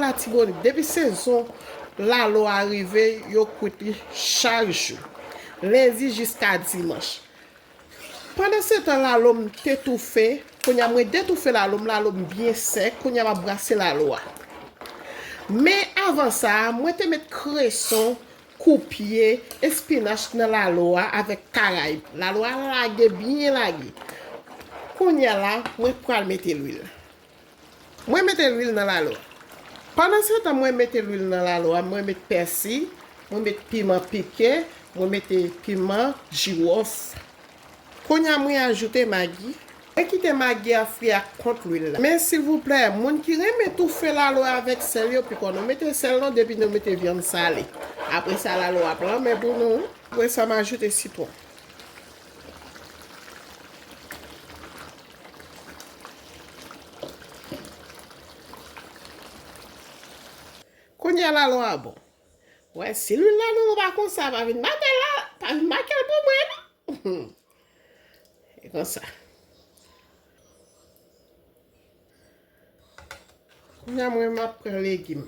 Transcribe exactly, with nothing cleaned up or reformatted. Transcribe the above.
Latibonit, depi sezon lalo a rive, yo kwit li chak jou, lendi jiska dimanch. Pandan se tan, lalo m te toufe. Kounye a, mwen detoufe lalo m, lalo m byen sèk. Kounye a, m ap brase lalo a. Men avan sa, mwen te met kreson, koupye, espinach nan lalo a avèk karayib. Lalo a lage, byen lage. Kounye a la, mwen pral mete lwil. Mwen mete lwil nan lalo a. Pandan se tan, mwen mete lwil nan lalo a, mwen met pèsi, mwen met piman pike, mwen mete piman, jiwòf. Kounye a, mwen ajoute magi. Mwen kite magi a fri ak kont lwil la. Men silvouplè, moun ki renmen toufe lalo a avèk sèl yo, piko nou mete sèl non depi nou mete vyann sale. Apre sa, lalo a ap lanmen pou nou. Apre sa, m ajoute sitwon. Kounye a, lalo a bon. Wè, si lwil la nou pa konsa, pa vin make l la, pa vin make l pou mwen non. E konsa. Kounye a, mwen, m ap pran legim.